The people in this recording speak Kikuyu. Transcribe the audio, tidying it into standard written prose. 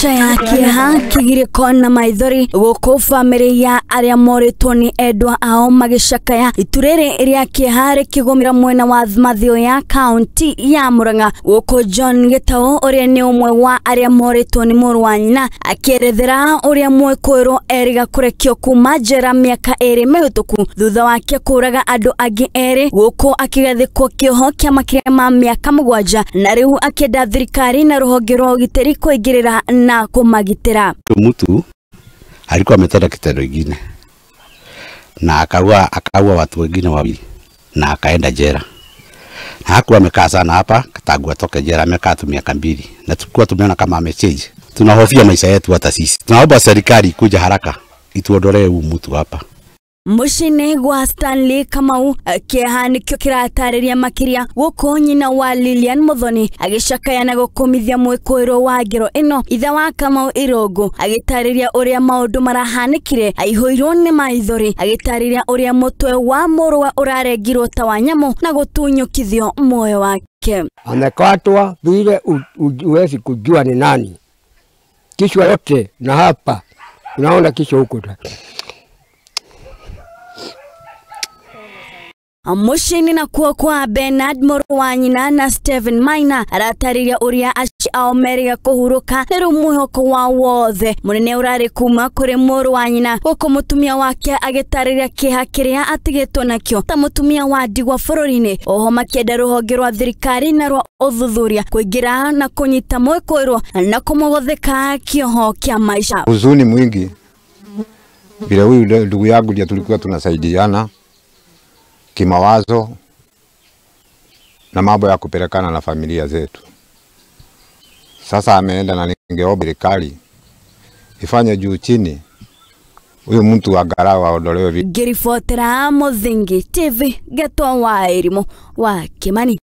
Mbica ya kĩeha, kĩgirĩko na maithori gũkũ bamĩrĩ ya arĩa morĩtwo nĩ endwa ao magĩcakaya itu rĩrĩ rĩa kĩeha rĩkĩgũmĩra mwena wa Mathioya kaunti ya Murang'a. Gũkũ John Gĩtaũ ũrĩa nĩ ũmwe wa arĩa morĩtwo nĩ mũrũ wa nyina akĩerethera ũrĩa mwĩkũĩrwo erĩga kũrekio kuma njera mĩaka 2 mĩhĩtũku thutha wake kũraga andũ angĩ erĩ, gũkũ akĩgathĩkwo kĩoho kĩa makĩria ma mĩaka 7 na rĩu akĩenda thirikari na rũhonge rwa ũgitĩri kuingĩrĩra na kumagitĩra. Mtu alikuwa ametenda kitendo kingine na akaua watu wengine wawili na akaenda jela. Na hakuwa amekaa sana hapa tangu atoke jela, amekaa tu miaka 2 na tulikuwa tumeona kama amechange. Tunahofia maisha yetu hata sisi. Tunaomba serikali kuja haraka ituondolee huyu mtu hapa. Mũciĩ-inĩ gwa Stanley Kamau kĩeha nĩkĩo kĩratarĩria makĩria gũkũ nyina wa Lilian Muthoni agĩcakaya na gũkũmithia mwĩkũĩrwo wa ngero ĩno. Ithe wa Kamau Irũngũ agĩtarĩria ũrĩa maũndũ marahanĩkire aihũirwo nĩ maithori, agĩtarĩria ũrĩa mũtwe wa mũrũwe ũrarengirwo ta wa nyamũ na gũtunyũkithio muoyo wake. Amekatwa vile huwezi kujua ni nani, kichwa yote na hapa unaona kichwa huko. Mũciĩ-inĩ nakuo kwa Bernard mũrũ wa nyina na Stephen Maina aratarĩria ũrĩa aciari ao merĩga kũhurũka nĩ rĩu mwĩhoko wao wothe mũnene ũrarĩ kuma kũrĩ mũrũ wa nyina, gũkũ mũtumia wake agĩtarĩria kĩeha kĩrĩa atigĩtwo nakĩo ta mũtumia wa ndigwa bũrũri-inĩ. Oho makĩenda rũhonge rwa thirikari na rwa ũthuthuria kũingĩra na kũnyita mwĩkũĩrwo na kũmũgũthĩka kĩoho kĩa maisha. Huzuni mwingi vile huyu ndugu yangu ndiye tulikuwa tunasaidiana kimawazo na mambo ya kupelekana na familia zetu. Sasa ameenda na ningeomba serikali ifanye juu chini huyu mtu angalau aondolewe. Ngĩribotera Mũthingi TV Gĩtwa wa Irimũ wa Kimani.